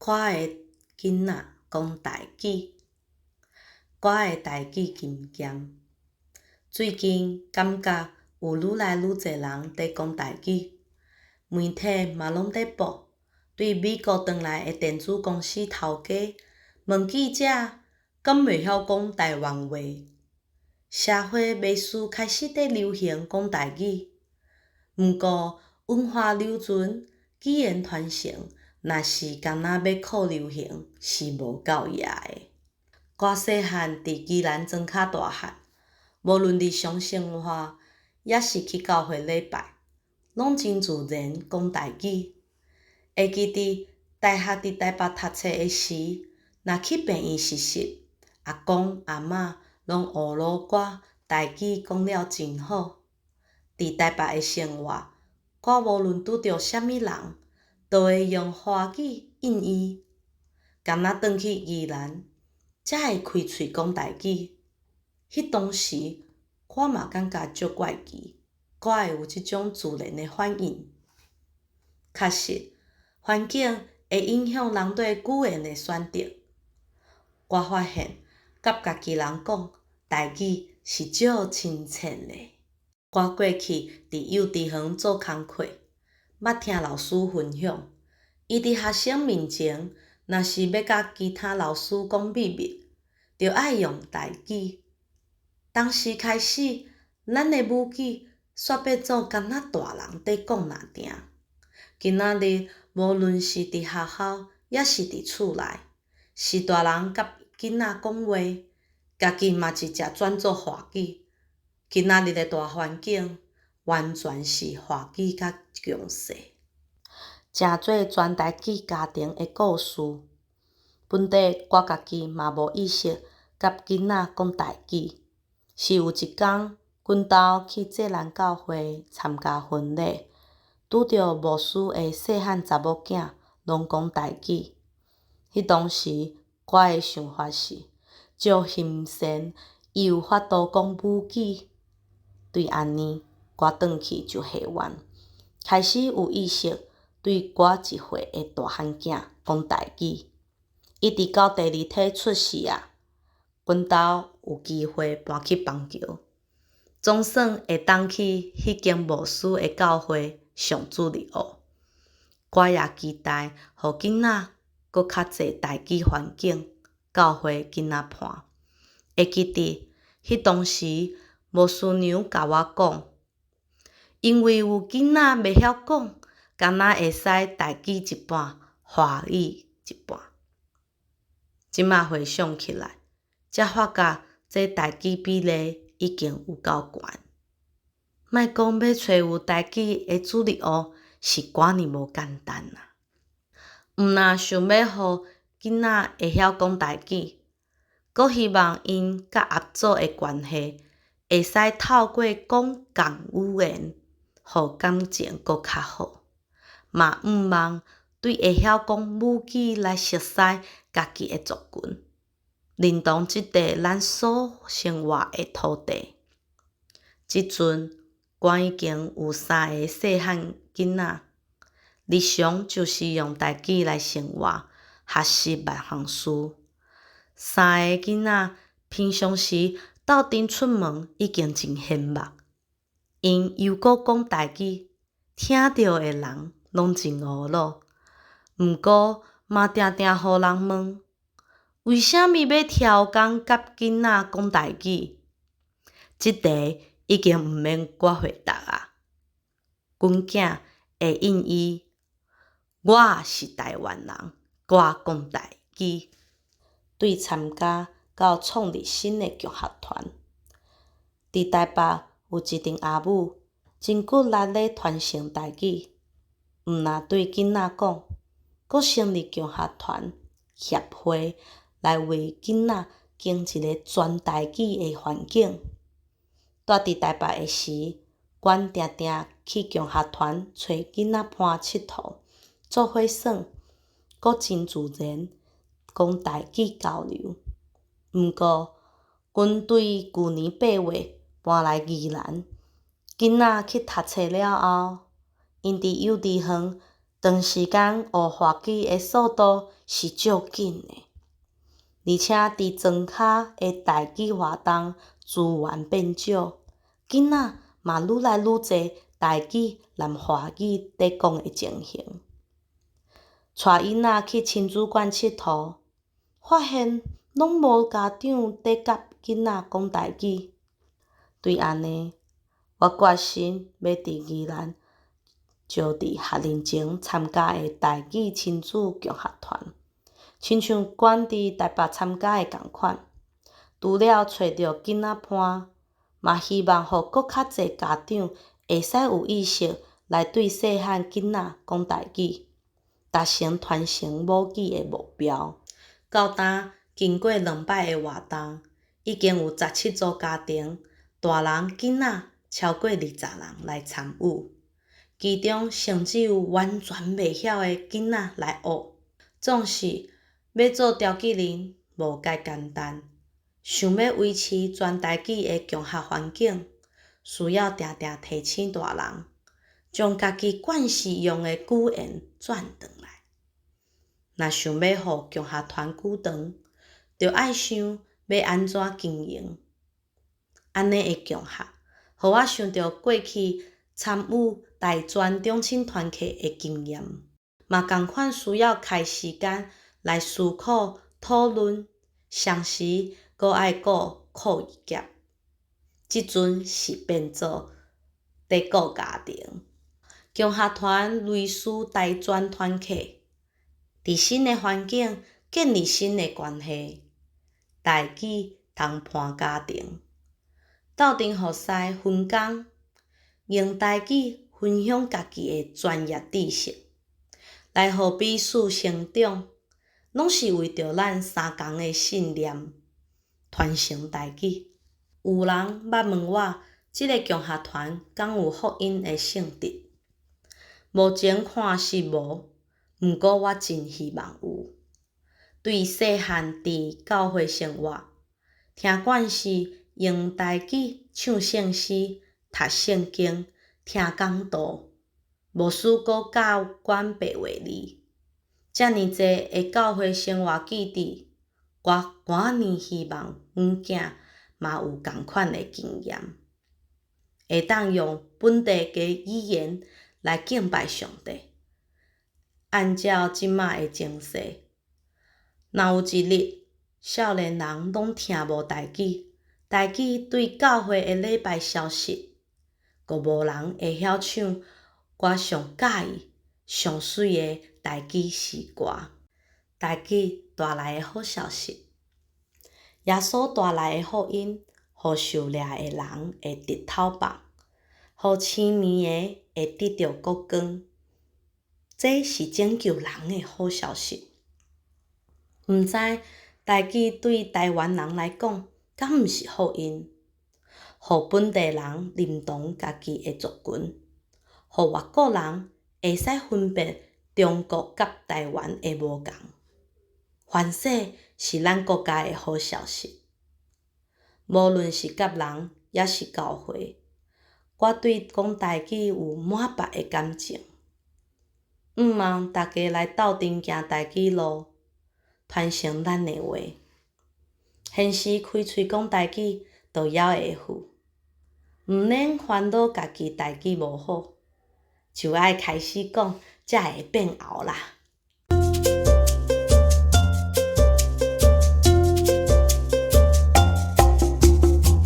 我的囡仔講台語，我的台語經驗。最近感覺有愈來愈濟人佇講台語，媒體嘛攏佇報，對美國轉來的電子公司頭家問記者敢會曉講台灣話。社會袂輸開始佇流行講台語，毋過文化留存、語言傳承，若是干焦欲靠流行，是無夠額的。我細漢佇宜蘭莊跤大漢，無論日常生活，抑是去教會禮拜，攏真自然講台語。會記得大學佇台北讀冊的時，若去病院實習，阿公阿嬤攏呵咾我台語講了真好。佇台北的生活，我無論拄著啥物人，都會用華語應伊。敢若轉去宜蘭，才會開喙講台語。彼當時，我嘛感覺足怪奇，我會有這種自然的反應。確實，環境會影響人對語言的選擇。我發現，佮家己人講台語是足親切的。我過去佇幼稚園做工課，捌聽老師分享，伊佇學生面前，若是欲佮其他老師講秘密，著愛用台語。當時開始，咱的母語煞變做敢若大人佇講爾定。今仔日無論是佇學校，抑是佇厝內，是大人佮囡仔講話，家己嘛直接轉做華語。今仔日的大環境，完全是華語較強勢。誠濟全台語家庭的故事，本底我家己嘛無意識佮囡仔講台語，是有一工，阮兜去濟南教會參加婚禮，拄著牧師的細漢查某囝攏講台語。彼當時我的想法是，足欣羨伊有法度講母語。對按呢，我轉去就下願，開始有意識對我一歲的大漢囝講台語。一直到第二胎出世啊，阮兜有機會搬去板橋，總算會當去彼間牧師的教會上主日學。我也期待予囡仔閣較濟台語環境教會囡仔伴。會記得彼當時牧師娘共我講，因為有囡仔袂曉講，敢若會使台語一半，華語一半。這馬回想起來，才發覺這台語比例已經有夠懸。莫講欲揣有台語的主日學，是遮爾無簡單啊！毋若想欲予囡仔會曉講台語，閣希望𪜶佮阿祖的關係會使透過講仝語言，予感情閣較好。嘛向望對會曉講母語來熟似家己的族群，認同這塊咱所生活的土地。這陣我已經有三个細漢囡仔，日常就是用台語來生活、學習萬項事。三个囡仔平常時鬥陣出門已經真顯目，𪜶猶閣講台語，聽著的人攏真呵咾。毋過嘛定定予人問，為啥物欲超工佮囡仔講台語？這題已經毋免我回答啊。阮囝會應伊，我是台灣人，我講台語。對參加到創立新的共學團，佇台北有一陣阿母真骨力咧傳承台語，毋若對囡仔講，閣成立共學團協會來為囡仔經一个全台語的環境。蹛佇台北的時，阮定定去共學團揣囡仔伴𨑨迌，做伙耍，閣真自然講台語交流。毋過，阮對舊年8月搬來宜蘭，囡仔去讀冊了後，𪜶佇幼稚園長時間學華語的速度是足緊的，而且佇莊跤的台語活動資源變少，囡仔嘛愈來愈濟台語摠華語佇講的情形。帶囡仔去親子館𨑨迌，發現攏無家長佇佮囡仔講台語。對按呢，我決心欲佇宜蘭招佇學齡前參加的台語親子共學團，親像阮佇台北參加的仝款。除了揣著囡仔伴，嘛希望予閣較濟家長會使有意識來對細漢囡仔講台語，達成傳承母語的目標。到今經過兩擺的活動，已經有17組家庭，大人囡仔超過20人來參與，其中甚至有完全袂曉的囡仔來學。總是欲做調解人無蓋簡單，想欲維持全台語的共學環境，需要定定提醒大人，將家己慣勢用的語言轉轉來。若想欲予共學團久長，著愛想欲按怎經營。按呢的共學，予我想著過去參與大專中青團契的經驗，嘛仝款需要開時間來思考、討論，同時閣愛顧課業。這陣是變做佇顧家庭。共學團類似大專團契，佇新的環境建立新的關係，台語同伴家庭，鬥陣服侍分工，用台語分享家己的專業知識，來予彼此成長，攏是為著咱相仝的信念，傳承台語。有人捌問我，這个共學團敢有福音的性質？目前看是無，毋過我真希望有。對細漢佇教會生活，聽慣是用台語唱聖詩、讀聖經、聽講道，牧師閣教阮白話字，遮爾濟的教會生活記憶，我偌爾希望阮囝嘛有仝款的經驗，會當用本地的語言來敬拜上帝。按照這馬的情勢，若有一日少年人攏聽無台語，台語對教會的禮拜消失，閣無人會曉唱我上佮意、上媠的台語詩歌。台語帶來的好消息，耶穌帶來的福音，予受掠的人會得透放，予痴迷的會得著國光。這是拯救人的好消息。毋知台語對台灣人來講，敢毋是福音？予本地人認同家己的族群，予外國人會使分別中國佮台灣的無仝。凡勢是咱國家的好消息。無論是佮人，抑是教會，我對講台語有滿腹的感情。向望大家來鬥陣行台語路，傳承咱的話。現時開喙講台語，都猶會赴，毋免煩惱家己台語無好，就愛開始講，才會變喉啦。